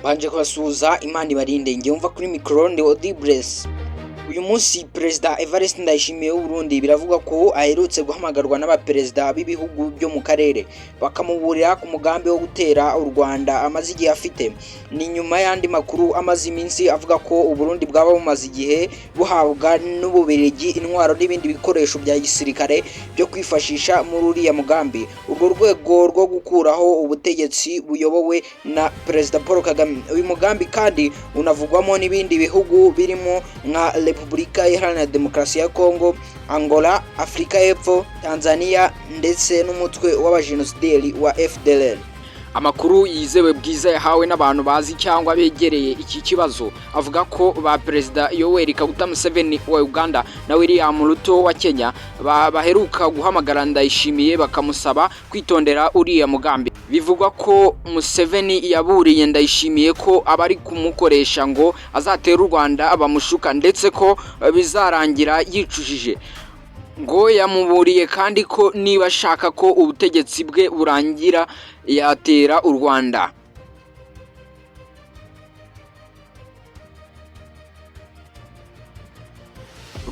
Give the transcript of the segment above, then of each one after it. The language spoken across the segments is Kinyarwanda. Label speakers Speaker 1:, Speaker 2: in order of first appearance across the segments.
Speaker 1: Mbanje kubasuhuza, Imana ibarinde. Ngewe mva kuri mikoro ndi Odibress. Uyu munsi Perezida Evariste Ndayishimiye w'u Burundi biravugwa ko aherutse guhamagarwa n'abaperezida b'ibihugu byo mu karere, bakamuburira ku mugambi wo gutera u Rwanda amaze igihe afite. Ni nyuma y'andi makuru amaze iminsi avuga ko u Burundi bwaba bumaze igihe buhabwa n'Ububiligi intwaro n'ibindi bikoresho bya gisirikare byo kwifashisha muri uriya mugambi, urwo rwego rwo gukuraho ubutegetsi buyobowe na Perezida Paul Kagame. Uyu mugambi kandi unavugwamo n'ibindi bihugu birimo nka Repubulika Iharanira Demokarasi ya Kongo, Angola, Afurika y'Epfo, Tanzania ndetse n'umutwe w'abajenosideri wa FDLR.
Speaker 2: Amakuru yizewe Bwiza yahawe n'abantu bazi cyangwa begereye iki kibazo avuga ko ba Perezida Yoweri Kaguta Museveni wa Uganda na William Ruto wa Kenya baheruka guhamagara Ndayishimiye bakamusaba kwitondera uriya mugambi. Bivugwa ko Museveni yaburiye Ndayishimiye ko abari kumukoresha ngo azatere u Rwanda bamushuka, ndetse ko bizarangira yicujije. Ngo yamuburiye kandi ko niba ashaka ko ubutegetsi bwe burangira yatera u Rwanda.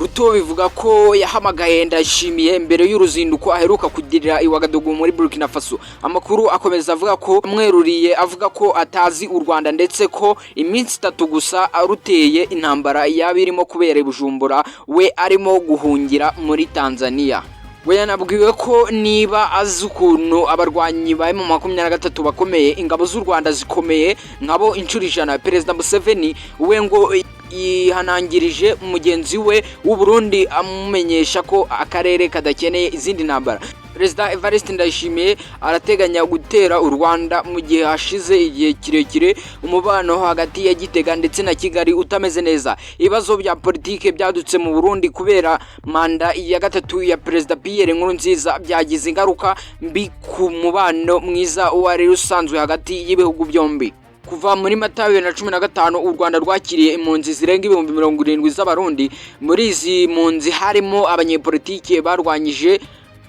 Speaker 2: Ruto bivuga ko yahamagaye Ndayishimiye mbere y'uruzinduko aheruka kugirira i Ouagadougou muri Burkina Faso. Amakuru akomeza avuga ko amweruriye avuga ko atazi u Rwanda, ndetse ko iminsi 3 gusa aruteye intambara yaba irimo kubera i Bujumbura, we arimo guhungira muri Tanzania. We yanabwiwe ko niba azi ukuntu abarwanyi ba M23 bakomeye, ingabo z'u Rwanda zikomeye nkabo inshuro 100. Perezida Museveni we ngo yihanangirije mugenzi we w'u Burundi amumenyesha ko akarere kadakeneye izindi ntambara. Perezida Evariste Ndayishimiye arateganya gutera u Rwanda mu gihe hashize igihe kirekire umubano hagati ya Gitega ndetse na Kigali utameze neza. Ibibazo bya politike byadutse mu Burundi kubera manda ya 3 ya Perezida Pierre Nkurunziza byagize ingaruka mbi ku mubano mwiza wari usanzwe hagati y'ibihugu byombi. Kuva muri Mata 2015 u Rwanda rwakiriye impunzi zirenga 70,000 z'Abarundi. Muri izi mpunzi harimo abanyepolitike barwanyije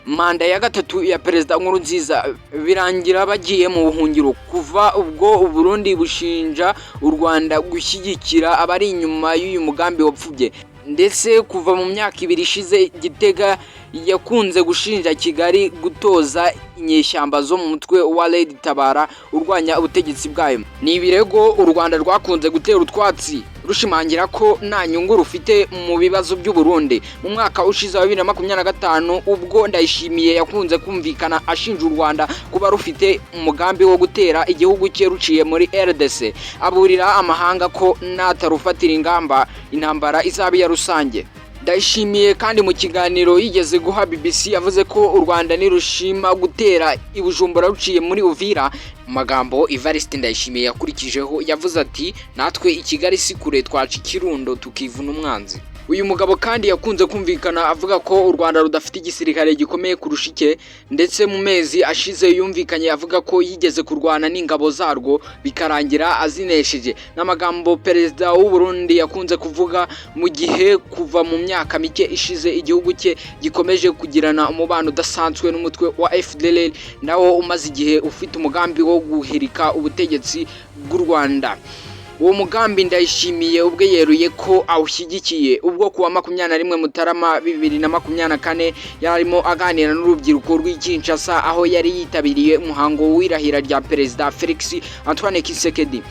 Speaker 2: manda ya 3 ya Perezida Nkurunziza birangira bagiye mu buhungiro. Kuva ubwo u Burundi bushinja u Rwanda gushyigikira abari inyuma y'uyu mugambi wapfubye, ndetse kuva mu myaka 2 ishize Gitega yakunze gushinja Kigali gutoza inyeshyamba zo mu mutwe wa Red Tabara urwanya ubutegetsi bwayo. Ni ibirego u Rwanda rwakunze gutera utwatsi rushimangira ko nta nyungu rufite mu bibazo by'u Burundi. Mu mwaka ushize wa 2025 ubwo Ndayishimiye yakunze kumvikana ashinja u Rwanda kuba rufite umugambi wo gutera igihugu cye ruciye muri RDC, aburira amahanga ko natarufatira ingamba intambara izaba iya rusange. Ndayishimiye kandi mu kiganiro yigeze guha BBC yavuze ko u Rwanda nirushima gutera i Bujumbura ruciye muri Uvira. Mu magambo Evariste Ndayishimiye yakurikijeho yavuze ati: natwe i Kigali si kure, twaca ikirundo tukivuna umwanzi. Uyu mugabo kandi yakunze kumvikana avuga ko u Rwanda rudafite igisirikare gikomeye kurusha icye, ndetse mu mezi ashize yumvikanye avuga ko yigeze kurwana n'ingabo zarwo bikarangira azinesheje. N'amagambo Perezida w'u Burundi yakunze kuvuga mu gihe kuva mu myaka mike ishize igihugu cye gikomeje kugirana umubano udasanzwe n'umutwe wa FDLR, nawo umaze igihe ufite umugambi wo guhirika ubutegetsi bw'u Rwanda. Uwo mugambi Ndayishimiye ubwe yeruye ko awushyigikiye ubwo kuwa 21 Mutarama 2024 yarimo aganira n'urubyiruko rw'i Kinshasa, aho yari yitabiriye umuhango w'irahira rya Perezida Felix Antoine Tshisekedi.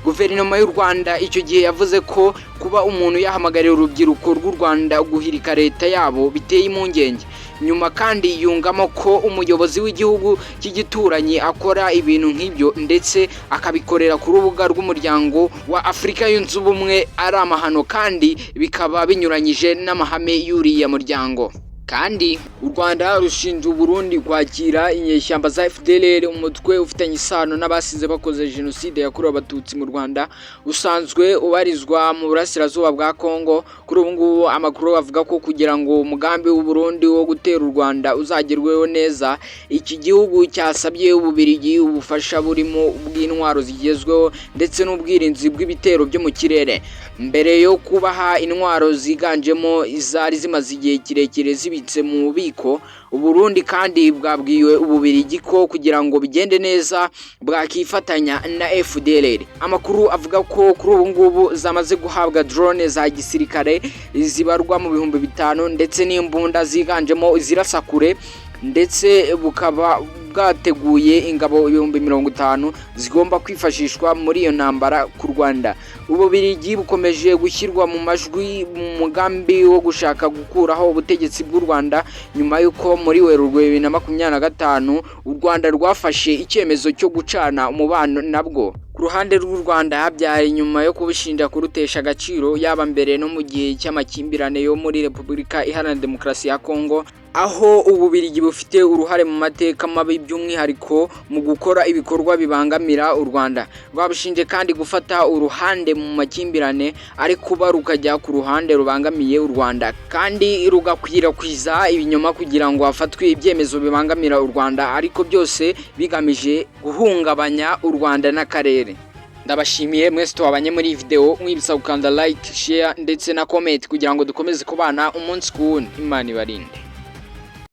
Speaker 2: Guverinoma y'u Rwanda icyo gihe yavuze ko kuba umuntu yahamagarira urubyiruko rw'u Rwanda guhirika leta yabo biteye impungenge. Nyuma kandi yungamo ko umuyobozi w'igihugu cy'igituranyi akora ibintu nk'ibyo ndetse akabikorera ku rubuga rw'umuryango wa Afurika Yunze Ubumwe ari amahano, kandi bikaba binyuranyije n'amahame y'uriya muryango. Kandi u Rwanda rushinja u Burundi kwakira inyeshyamba za FDLR, umutwe ufitanye isano n'abasize bakoze jenoside yakorewe Abatutsi mu Rwanda, usanzwe ubarizwa mu burasirazuba bwa Kongo. Kuri ubu ngubu amakuru avuga ko kugira ngo umugambi w'u Burundi wo gutera u Rwanda uzagerweho neza, iki gihugu cyasabye Ububiligi ubufasha burimo ubw'intwaro zigezweho ndetse n'ubwirinzi bw'ibitero byo mu kirere. Mbere yo kubaha intwaro ziganjemo izari zimaze igihe kirekire zibitse
Speaker 1: zibitse mu bubiko. Uburundi kandi bwabwiwe Ububirigi ko kugira ngo bigende neza bwakifatanya na FDLR. Amakuru avuga ko kuri ubu ngubu zamaze guhabwa drone za gisirikare zibarwa mu 5000 ndetse n'imbunda ziganjemo izirasa kure, ndetse bukaba bwateguye ingabo 50,000 zigomba kwifashishwa muri iyo ntambara ku Rwanda. Ububirigi bukomeje gushyirwa mu majwi mu mugambi wo gushaka gukuraho ubutegetsi bw'u Rwanda, nyuma y'uko muri Werurwe 2025 u Rwanda rwafashe icyemezo cyo gucana umubano nabwo. Ku ruhande rw'u Rwanda, habyaye nyuma yo kubushinja kurutesha agaciro, yaba mbere no mu gihe cy'amakimbirane yo muri Repubulika Iharanira Demokarasi ya Kongo, aho Ububirigi bufite uruhare mu mateka mabi, by'umwihariko mu gukora ibikorwa bibangamira u Rwanda. Rwabushinje kandi gufata uruhande mu makimbirane ari kuba, rukajya ku ruhande rubangamiye u Rwanda, kandi rugakwirakwiza ibinyoma kugira ngo hafatwe ibyemezo bibangamira u Rwanda, ariko byose bigamije guhungabanya u Rwanda n'akarere. Ndabashimiye mwese tubabanye muri iyi video, mwibutsa gukanda like, share ndetse na comment kugira ngo dukomeze kubana umunsi ku wundi. Imana ibarinde.